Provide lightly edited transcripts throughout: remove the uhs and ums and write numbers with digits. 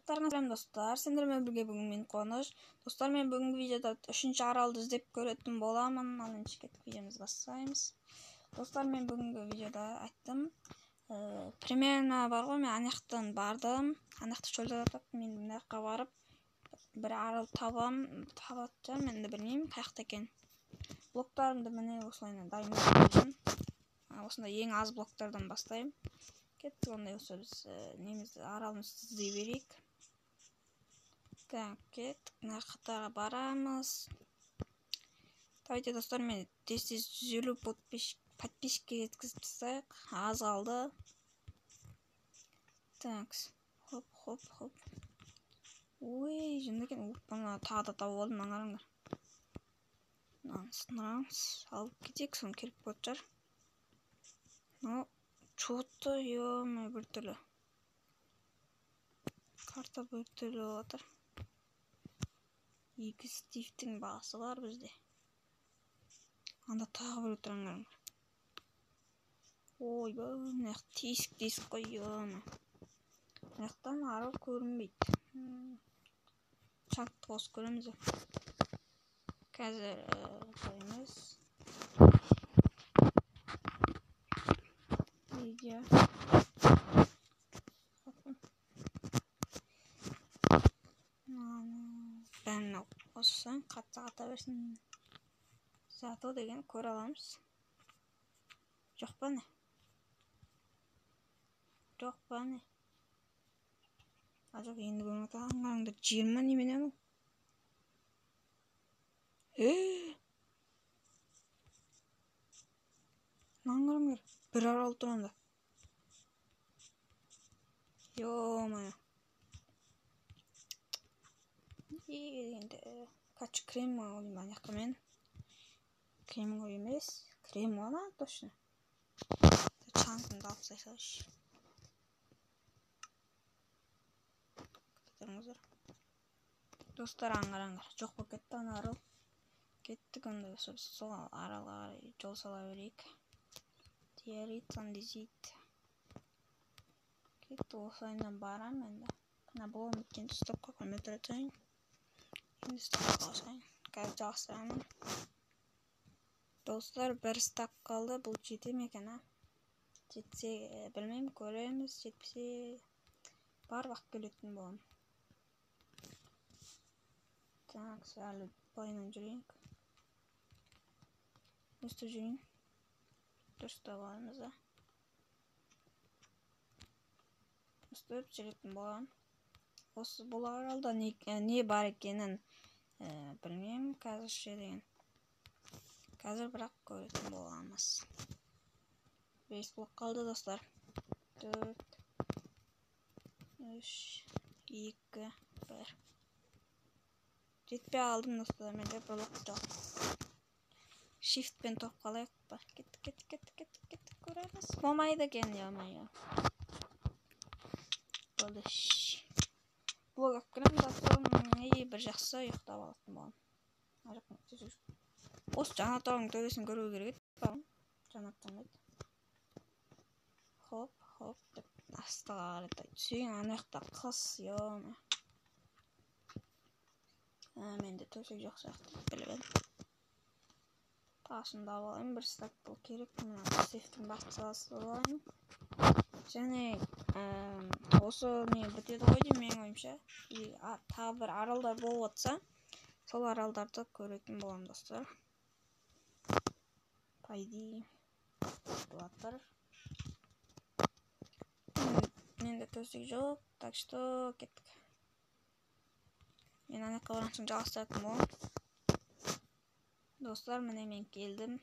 Барлықтарыңа сәлем достар, сендермен бірге бүгін мен Қуаныш. Достар, мен бүгінгі видеода 3-ші аралды іздеп көретін боламын. Ал енді кеттік, видеомызды бастаймыз. Достар, мен бүгінгі видеода айттым. Примерно бар ғой, мен ана жақтан бардым. Ана жақта шөлде таптым, мен мына жаққа барып бір арал табам, табатын шығармын, енді білмеймін қай жақта екенін. Блоктарымды міне осылай дайындап қойдым. Осындай ең аз блоктардан бастаймын. Кеттік, ондай болса біз немізді, аралымызды іздей берейік. Так, кеттік, мына қатарға барамыз. Давайте, достар, мен тез-тез 150 подписчикке жеткізіп тастайық. Аз қалды. Так, хоп, хоп, хоп. Ой, жынды екен. Оп, мына тағы да тауып алдым, мына қараңдар. Мынаны сындырамыз, алып кетейік, соны керек болатын шығар. Ну, чё-то, ё-моё, біртүрлі. Карта біртүрлі болып жатыр. 2 Стивтің басы бар бізде. Анда тағы біреу тұр, аңғарыңдар. Ойбай, мына жақ тесік тесік қой, ё-моё. Мына жақтан арал көрінбейді. Чатты қосып көреміз. Қазір емес. Видео. Бәрін қоссаң, қатты қата берсін. Зато деген көре аламыз. Жоқ па не? Жоқ па не? А жоқ, енді көрініп жатыр. Аңғарыңдар, 20 немене анау? Аңғарыңдар, бір арал тұр анда. Ё-моё. Енді качы крем ғой деймін ана жаққа мен. Крем ғой емес, крем ғой ана, точно. Чанкымды алып тастай салайыншы. Күтіңіздер. Достар, аңғараңдар, жоқ болып кетті ана арал. Кеттік, онда сол аралға қарай жол сала берейік. Диаритсан дезит. Кетті, осылайынан барам енді. Мына блогым біткенше стопқа қоймай тұра тұрайын. Енді стопқа қосайын. Қазір жалғастырамын. Достар, бір стак қалды. Бұл жете ме екен, а? Жетсе, білмеймін, көреміз. Жетпесе, барып ақ келетін боламын. Так, әлі былайынан жүрейік. Өстіп жүрейін. Дұрыстап аламыз да. Өстіп жүретін боламын. Осы бұл аралда не бар екенін білмеймін қазірше деген. Қазір бірақ көретін боламыз. 5 блок қалды, достар. 4, 3, 2, 1. Жетпей қалдым, достар, менде бір блок жоқ. Shiftпен топ қалайық па? Кеттік, кеттік, кеттік, кеттік, кеттік, көреміз. Болмайды екен, ё-моё. Болды. Блок алып келемін, зато и бір жақсы ұйықтап алатын боламын. Ар жақтан төсек. Осы жанатаудың төбесін көру керек еді, балам. Жанат жанбайды. Хоп, хоп деп астыға қарай түсейін. Ана жақта қыс, ё-моё. Менде төсек жоқ сияқты біліп едім. Тасымды алып алайын, бір стак бұл керек. Мына сейфтің басын салайын. Және осы не бітеді ғой деймін менің ойымша. И, тағы бір аралдар болып жатса, сол аралдарды көретін боламын, достар. По идее, жатыр. Менде төсек жоқ, так что кеттік. Мен ана жаққа барған соң жалғастыратын боламын. Достар, міне мен келдім.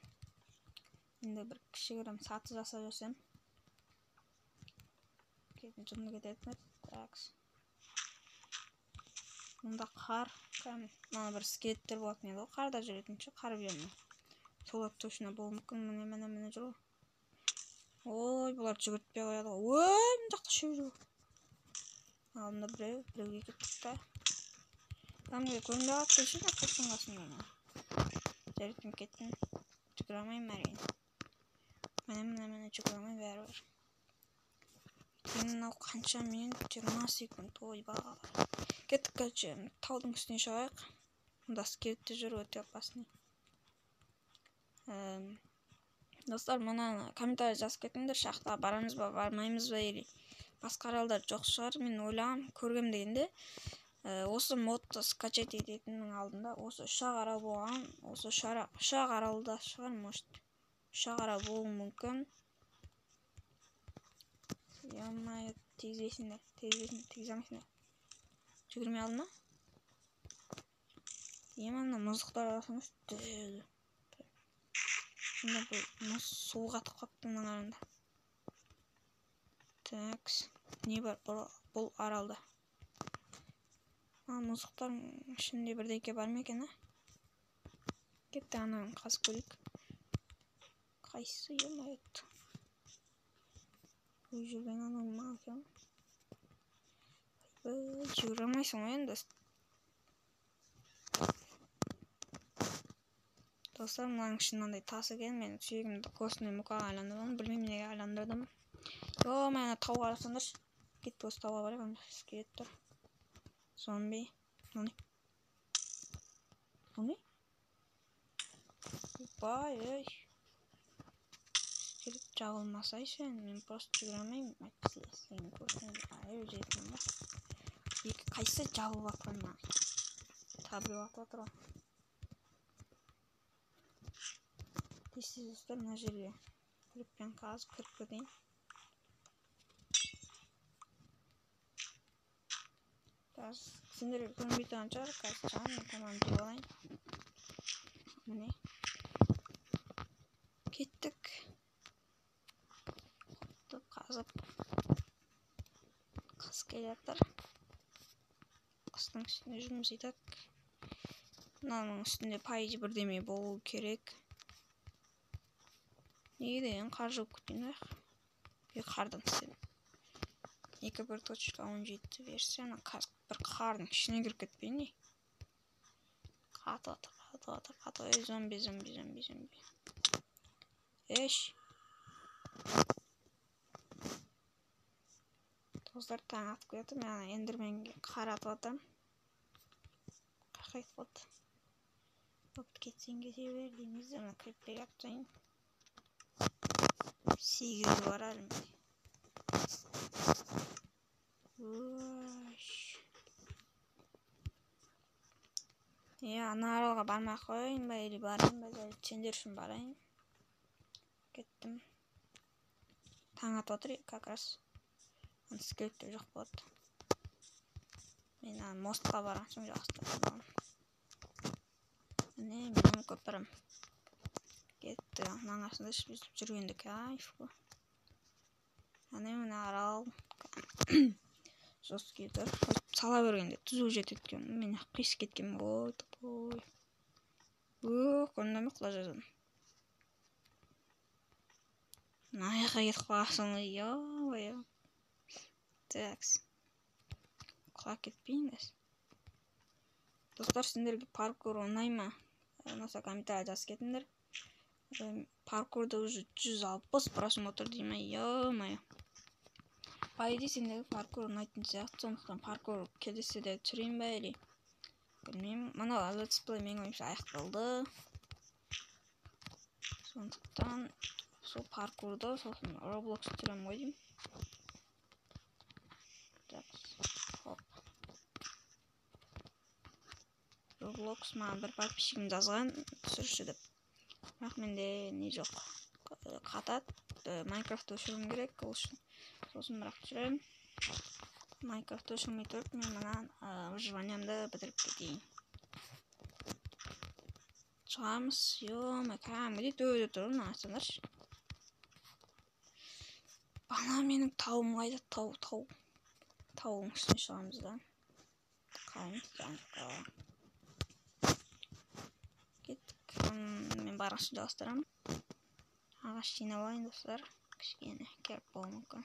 Енді бір кішігірім саты жасап жүрсем. Кетін жынды кететін еді. Так. Мұнда қар, кәдімгі мына бір скелеттер болатын еді ғой, қарда жүретін ше, қар биомы. Солар точно болуы мүмкін. Міне, міне, міне жүр ғой. Ой, бұлар жүгіртпей қояды ғой. Ой, мына жақта үшеу жүр. Алдында біреу, біреуге кеттік та. Кәдімгі көрінбей қалады десе, мына қостың қасында мына. Жарайды, мен кеттім. Жүгіре алмаймын әрине. Міне, міне, міне, жүгіре алмаймын бәрібір. Мынау қанша минут? 20 секунд. Ойбай. Кеттік, короче, таудың үстіне шығайық. Мұнда скелет те жүр, өте опасный. Достар, мына комментарий жазып кетіңдер, шахтаға барамыз ба, бармаймыз ба, или басқа аралдар жоқ шығар. Мен ойлағам, көргем дегенде, осы модты скачать ететіннің алдында осы үш-ақ арал болған, осы үш-ақ аралда шығар, может, үш-ақ арал болуы мүмкін. Ё-моё, тигізбейсіңдер, тигізбейсіңдер, тигізе алмайсыңдар. Жүгірмей алдым ба? Ема, мына мұздықтар арасында дәу. Мында бұл мұз су қатып қалыпты мынаның арасында. Такс, не бар бұл аралда? Мұздықтардың ішінде бірдеңе бар ма екен, а? Кетті, ананы қазып көрейік. Қайсысы, ё-моё? Ой, жүрген анау ма екен? Ойбай, жүгіре алмайсың ғой енді. Достар, мынаның ішінде мынандай тас екен. Мен сүйегімді костный мукаға айландырдым. Білмеймін неге айландырдым. Ё-моё, ана тауға қарасаңдаршы. Кетті, осы тауға барайық, ана скелет тұр. Зомби. Мынау не? Мынау не? Ойбай, ей. Скелет жабылмасай сен, мен просто жүгіре алмаймын. Әйтпесе сен көрсең, ай, жетемін ба? Екі қайсысы жабылып жатқан мына? Тағы біреу атып жатыр ғой. Тез-тез достар, мына жерге күрекпен қазып кіріп кетейін. Қазір сендерге көрінбей тұрған шығар, қазір жаным тамам жеп алайын. Міне. Кеттік. Топ қазып. Қыс келе жатыр. Қыстың үстінде жүрміз и так. Мынаның үстінде по идее бірдеме болу керек. Неге деген қар жауып кеткен бірақ. Е, қардан істедім. Екі бір точка он жеті версия. Ана қазір бір қардың ішіне кіріп кетпейін не? Қатып жатыр, қатып жатыр, қатып. Ей, зомби, зомби, зомби, зомби. Еш. Достар, таң атып кетті. Мен ана эндерменге қар атып жатырмын. Қақайтып қалды. Бопты, кетсең кете бер дейміз де, мына криптерге атып тастайын. 8 бар әлі менде. Ой. Е, ана аралға бармай ақ қояйын ба, или барайын ба, жарайды, сендер үшін барайын. Кеттім. Таң атып отыр, как раз. Ана скелеттер жоқ болады. Мен ана мостқа барған соң жақсы боламын. Міне, менің көпірім. Кетті. Мынаның астында өстіп жүргенде кайф қой. Әне, міне арал. Жесткий тұр. Өстіп сала бергенде түзу жетеді екен. Мен қисық кеткенмін ғой, тупой. Өй, көрінді ме, құлай жаздадым. Мына жаққа кетіп қаласың ғой, ё-моё. Такс. Құлап кетпейін дес. Достар, сендерге паркур ұнай ма? Ұнаса комментарий жазып кетіңдер. Паркурда уже 160 просмотр дей ма, ё-моё. По идее сендерге паркур ұнайтын сияқты, сондықтан паркур келесі де түсірейін ба или білмеймін. Мынау летсплей менің ойымша аяқталды. Сондықтан сол паркурды сосын Roblox түсіремін ғой деймін. Так, хоп. Roblox маған бір подписчигім жазған түсірші деп. Бірақ менде не жоқ. Қатады. Майнкрафтты өшіруім керек ол үшін. Сосын бірақ түсіремін. Майнкрафтты өшірмей тұрып мен мына выживаниямды бітіріп кетейін. Шығамыз. Ё-моё, кәдімгідей төбеде тұр мына, айтсаңдаршы. Ана менің тауым қайда? Тау, тау. Тауың үстіне шығамыз да. Қалаймыз, жаңағы. Кеттік. Мен барғанша жалғастырамын. Ағаш жинап алайын, достар. Кішкене керек болуы мүмкін.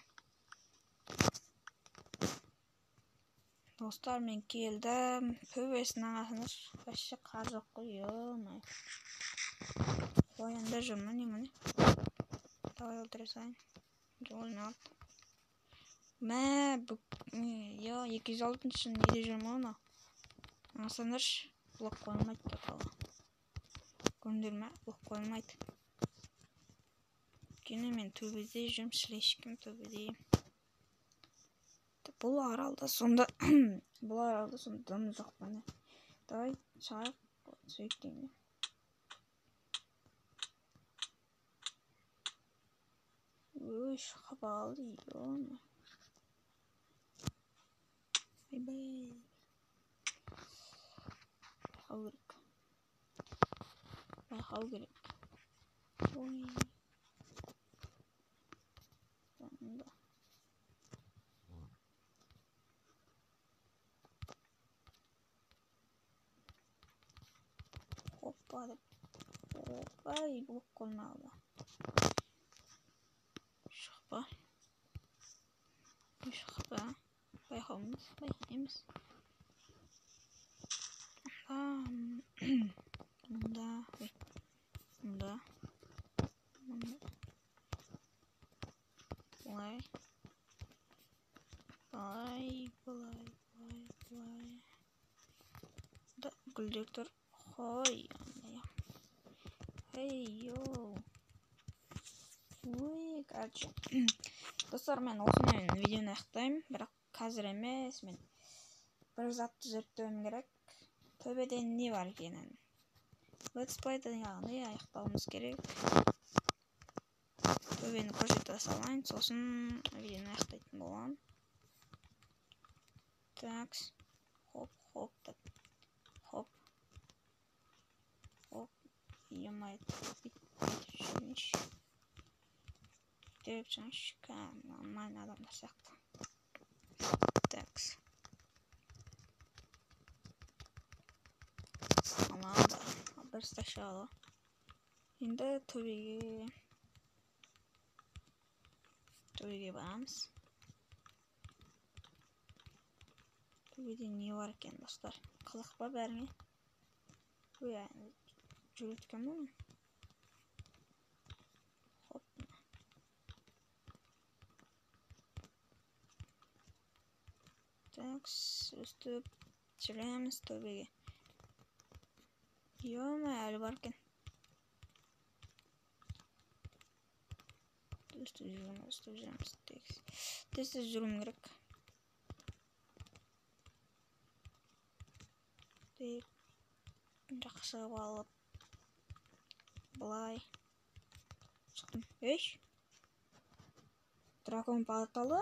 Достар, мен келдім. Төбесінің ағашында вообще қар жоқ қой, ё-моё. Қоянда жүр ма, не міне? Давай өлтіре салайын. Өлмей қалды. Мә, я 206-шы неде жүрмін ғой мынау. Аңсаңдаршы, блок қойылмайды тоталы. Көрдіңдер ме? Блок қойылмайды. Өйткені мен төбеде жүрмін, слишком төбеде. Бұл аралда сонда бұл аралда сонда дым жоқ міне. Давай шығайық, сөйтейін. Ой, шығып алды, ё-моё. Ойбай. Байқау керек. Байқау керек. Ой. Сонда. Хоппа деп. Опа, блок қоймады. Шықпа. Шықпа. Байқауымыз, байқаймыз. Мында, ой. Мында. Мында. Былай. Былай, былай, былай, былай. Да, гүлдер тұр. Хой, эй, йоу. Ой, короче. Достар, мен осымен видеоны аяқтаймын, бірақ қазір емес, мен бір затты зерттеуім керек. Төбеде не бар екенін. Летсплейді яғни аяқтауымыз керек. Төбені көрсете салайын, сосын видеоны аяқтайтын боламын. Так, хоп, хоп, деп. Хоп. Хоп. Ё-моё, бүйтіп деп шығайыншы, нормальный адамдар сияқты. Так. Алады. Бір стак шығады. Енді төбеге барамыз. Төбеде не бар екен, достар? Қызық па бәріңе? Ой, жүреді екен ғой. Хоп. Так, өстіп жүреміз төбеге. Ё-моё, әлі бар екен. Өстіп жүреміз, өстіп жүреміз. Тез тез жүруім керек. Тек жаққа шығып алып былай шықтым. Ей, дракон порталы.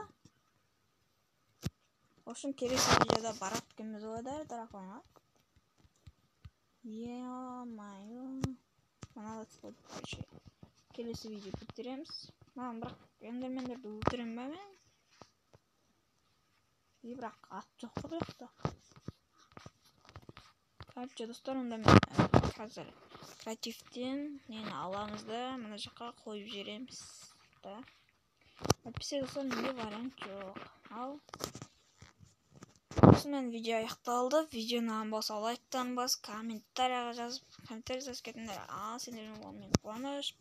В общем, келесі видеода барады екенбіз ғой да драконға. Ё-моё. Мына летсплейді, короче, келесі видео бітіреміз. Маған бірақ эндермендерді өлтіремін ба мен? И бірақ ат жоқ қой бұл жақта. Короче, достар, онда мен қазір креативтен нені аламыз да мына жаққа қойып жібереміз да. Әйтпесе, достар, менде вариант жоқ. Ал осымен видео аяқталды. Видео ұнаған болса лайктан бас, комментарияға жазып, комментарий жазып кетіңдер. Ал сендермен болған мен Қуаныш.